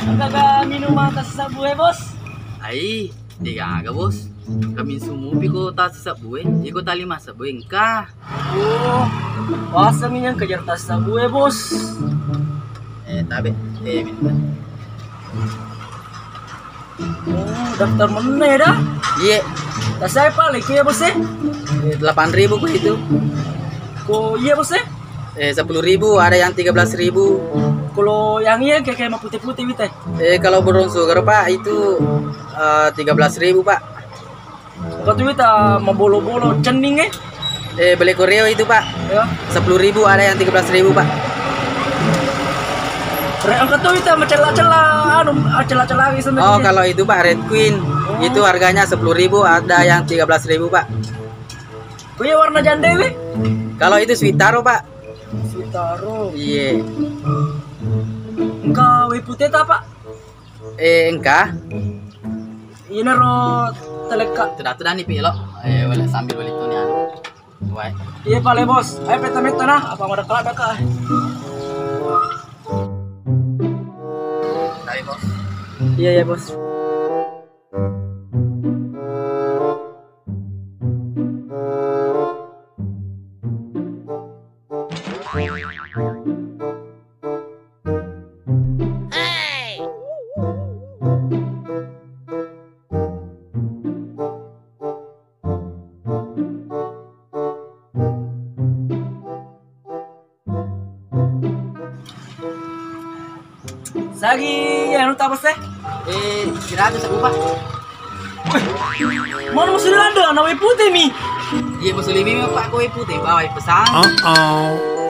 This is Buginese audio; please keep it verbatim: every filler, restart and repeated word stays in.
Engkaga minumang tasi sabbu e, Bos? Ai, degaga, Bos. Kami sumupi ko tasi sabbu e, iko tali massabbu e engka. Oh, waseng yang kejar tasi sabbu e, Bos. Eh, tabe, eh, minta. Oh, daftar menne dah. Iya. Tasai pale, iya, Bos e? Eh, delapan ribu ku itu. Ko iya, Bos e? Eh, sepuluh ribu, ada yang tiga belas ribu. Kalau yang iya kayak, kayak putih-putih gitu. Eh, kalau brown sugar, Pak, itu eh, tiga belas ribu, Pak. Kau tuh kita mau bolo-bolo cening eh. Eh, beli Koreo itu, Pak. Ya. Sepuluh ribu, ada yang tiga belas ribu, Pak. Re, engka tu ita macella-cella, anu, acella-cella gitu. Oh, kalau itu, Pak, Red Queen. Oh. Itu harganya sepuluh ribu, ada yang tiga belas ribu, Pak. Ku iya warna jande we? Kalau itu Sweet Taro, Pak. Sweet Taro. Iya. Engka we putih ta, Pak? Eh, engka. Inaro telekka. Tidak, tidak nih, Pi, lo. Eh, boleh sambil beli tuh nih, anu. Wae. Iya pale, Bos. Ayo peta-meta nah, apa mau dekat dekat? Hai, Bos. Iya, iya, Bos. Sagi anu ta, Bos e? Eh, seratus aku, Pak. Mana masuk Landa, na we putih mi. Iya, masuk lima mi, Pak, kue putih, bawa pesan. Uh-oh.